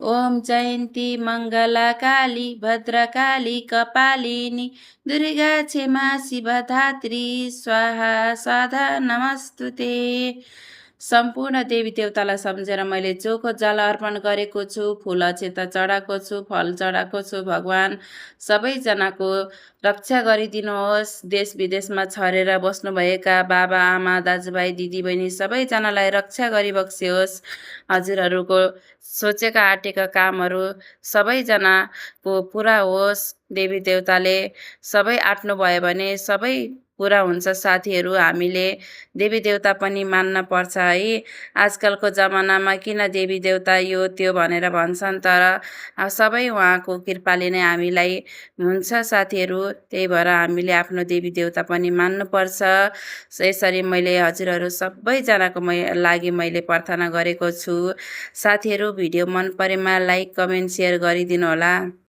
ओम जयन्ती मङ्गला काली भद्रकाली कपालिनी दुर्गा क्षमा शिव धात्री स्वाहा स्वाधा नमस्तुते। सम्पूर्ण देवी देवतालाई सम्झेर मैले चोखो जल अर्पण गरेको छु, फुल अक्षता चढाएको छु, फल चढाएको छु। भगवान सबैजनाको रक्षा गरिदिनुहोस्। देश विदेशमा छरेर बस्नुभएका बाबा आमा दाजुभाइ दिदीबहिनी सबैजनालाई रक्षा गरिबक्सियोस्। हजुरहरूको सोचेका आँटेका कामहरू सबैजनाको पुरा होस्। देवी देवताले सबै आँट्नु भयो भने सबै पुरा हुन्छ। साथीहरू, हामीले देवी देवता पनि मान्न पर्छ है। आजकलको जमानामा किन देवी देवता यो त्यो भनेर भन्छन्, तर सबै उहाँको कृपाले नै हामीलाई हुन्छ साथीहरू। त्यही भएर हामीले आफ्नो देवी देवता पनि मान्नुपर्छ। यसरी मैले हजुरहरू सबैजनाको लागि मैले प्रार्थना गरेको छु। साथीहरू, भिडियो मन परेमा लाइक कमेन्ट सेयर गरिदिनु होला।